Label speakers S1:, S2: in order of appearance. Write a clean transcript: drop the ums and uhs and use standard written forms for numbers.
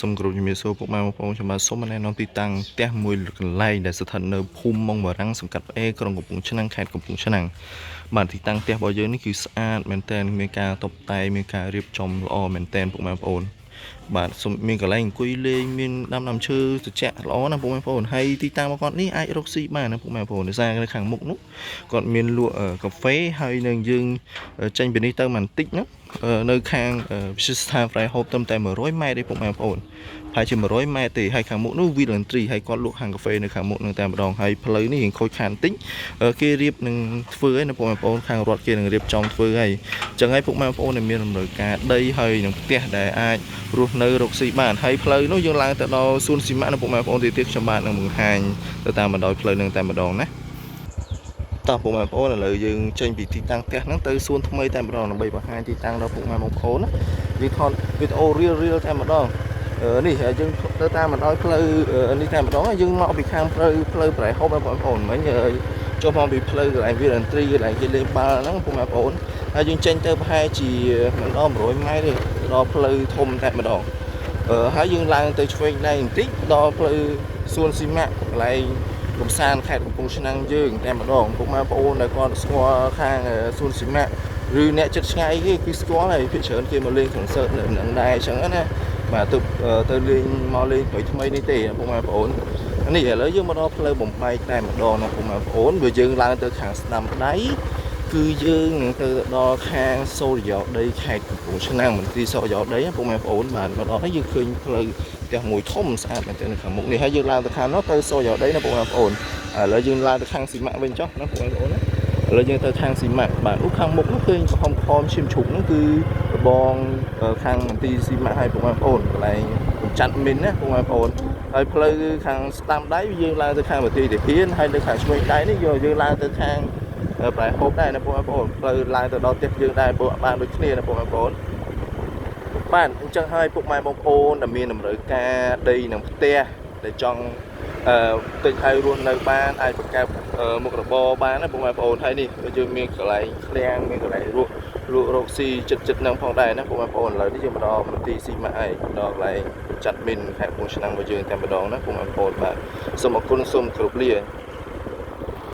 S1: សូមគោរពជំរាបសួរពុកម៉ែបងប្អូនខ្ញុំបាទសូមណែនាំទីតាំងផ្ទះមួយកន្លែងដែលស្ថិតនៅភូមិម៉ុងបារាំងសង្កាត់ផ្អេក្រុងកំពង់ឆ្នាំងខេត្តកំពង់ឆ្នាំងបាទទីតាំងផ្ទះរបស់យើងនេះគឺស្អាតមែនទែនមានការតុបតែងមានការរៀបចំល្អមែនទែនពុកម៉ែបងប្អូនបាទសូមមានកន្លែងអង្គុយលេងមានដាំដើមឈើត្រជាក់ល្អណាស់ពុកម៉ែបងប្អូនហើយទីតាំងរបស់គាត់នេះអាចរកស៊ីបានណាពុកម៉ែបងប្អូនដោយសារនៅខាងមុខនោះគាត់មានលក់កាហ្វេហើយនឹងយើងចេញពីនេះទៅបន្តិចហ្នឹងនៅខាងវិទ្យាស្ថានប្រៃហូបត្រឹមតែ100ម៉ែត្រទេពុកម៉ែបងប្អូន ប្រហែលជា100ម៉ែត្រទេហើយខាងមុខនោះ Wheel Entry ហើយគាត់លក់ហាងកាហ្វេនៅខាងមុខនឹងតែម្ដងហើយផ្លូវនេះរៀងខូចខាតបន្តិចគេរៀបនឹងធ្វើហើយណាពុកម៉ែបងប្អូនខាងរដ្ឋគេនឹងរៀបចំធ្វើហើយអញ្ចឹងហើយពុកម៉ែបងប្អូនដែលមានតម្រូវការដីហើយនឹងផ្ទះដែលអាចរស់នៅរកស៊ីបានហើយផ្លូវនោះយើងឡើងទៅដល់សួនស៊ីម៉ាក់ណាពុកម៉ែបងប្អូនទីទៀតខ្ញុំបាទនឹងបង្ហាញទៅតាមបណ្ដោយផ្លូវនឹងតែម្ដងណាតោះពុកម៉ែបងប្អូនឥឡូវយើងចេញពីទីតាំងផ្ទះហ្នឹងទៅសួនថ្មីតែម្ដងដើម្បីបង្ហាញទីតាំងដល់ពុកម៉ែបងប្អូនណាយើងថតវីដេអូរៀលរៀលតែម្ដង នេះយើងទៅតាមបណ្ដោយផ្លូវនេះតែម្ដងយើងមកពីខាងផ្លូវផ្លូវប្រៃហូបបងប្អូនមិញចុះមកពីផ្លូវកន្លែងវាតន្ត្រីកន្លែងគេលេងបាល់ហ្នឹងពុកម៉ែបងប្អូនហើយយើងចេញទៅប្រហែលជាមិនដល់100ម៉ែត្រទេដល់ផ្លូវធំតែម្ដងហើយយើងឡើងទៅឆ្វេងដៃបន្តិចដល់ផ្លូវសួនស៊ីម៉ាក់កន្លែងកំសាន្តខេត្តកំពង់ឆ្នាំងយើងតែម្ដងពុកម៉ែបងប្អូនដែលគាត់ស្គាល់ខាងសួនស៊ីម៉ាក់ឬអ្នកចិត្តឆ្ងាយគេគឺស្គាល់ហើយភាគច្រើនគេមកលេង concert នៅនឹងដែរអញ្ចឹងណាបាទទៅទៅលេងមកលេងថ្មីថ្មីនេះទេពុកម៉ែបងប្អូននេះឥឡូវយើងមកដល់ផ្លូវបំបែកតែម្ដងណាពុកម៉ែបងប្អូនបើយើងឡើងទៅខាងស្ដាំដៃគឺយើងនឹងទៅដល់ខាងសូរិយោដីខេត្តកំពង់ឆ្នាំងមន្ទីរសូរិយោដីពុកម៉ែបងប្អូនបាទមកដល់ហើយយើងឃើញផ្លូវផ្ទះមួយធំស្អាតមែនទែននៅខាងមុខនេះហើយយើងឡើងទៅខាងនោះទៅសូរិយោដីណាពុកម៉ែបងប្អូនឥឡូវយើងឡើងទៅខាងស៊ីម៉ាក់វិញចុះណាពុកម៉ែបងប្អូនណាឥឡូវយើងទៅខាងស៊ីម៉ាក់បាទនោះខាងមុខនោះឃើញក្រហមក្រហមឈាមជ្រូកនោះគឺរបងខាងមន្ទីរស៊ីម៉ាក់ឲ្យពុកម៉ែបងប្អូនកន្លែងកម្ចាត់មីនណាពុកម៉ែបងប្អូនហើយផ្លូវខាងស្ដាំដៃយើងឡើងទៅខាងមន្ទីរទាហានហើយនៅខាងឆ្វេងដៃនេះយកយើងឡើងទៅខាងប្រែហូបដែរណាពុកម៉ែបងប្អូនផ្លូវឡើងទៅដល់ផ្ទះយើងដែរពុកបានដូចគ្នាណាពុកម៉ែបងប្អូនបាទអញ្ចឹងហើយពុកម៉ែបងប្អូនដែលមានតម្រូវការដីនិងផ្ទះដែលចង់អឺទិញឲ្យរស់នៅបានអាចបង្កើតមុខរបរបានណាពុកម៉ែបងប្អូនហើយនេះយើងមានកន្លែងឃ្លាំងមានកន្លែងរស់លក់រកស៊ីចិត្តចិត្តនឹងផងដែរណាពុកម៉ែបងប្អូនឥឡូវនេះយើងមកដល់មន្ទីរស៊ីម៉ាក់ហើយដល់កន្លែងចាត់មីនខេត្តកំពង់ឆ្នាំងរបស់យើងតែម្ដងណាពុកម៉ែបងប្អូនបាទសូមអរគុណសូមគោរពលា។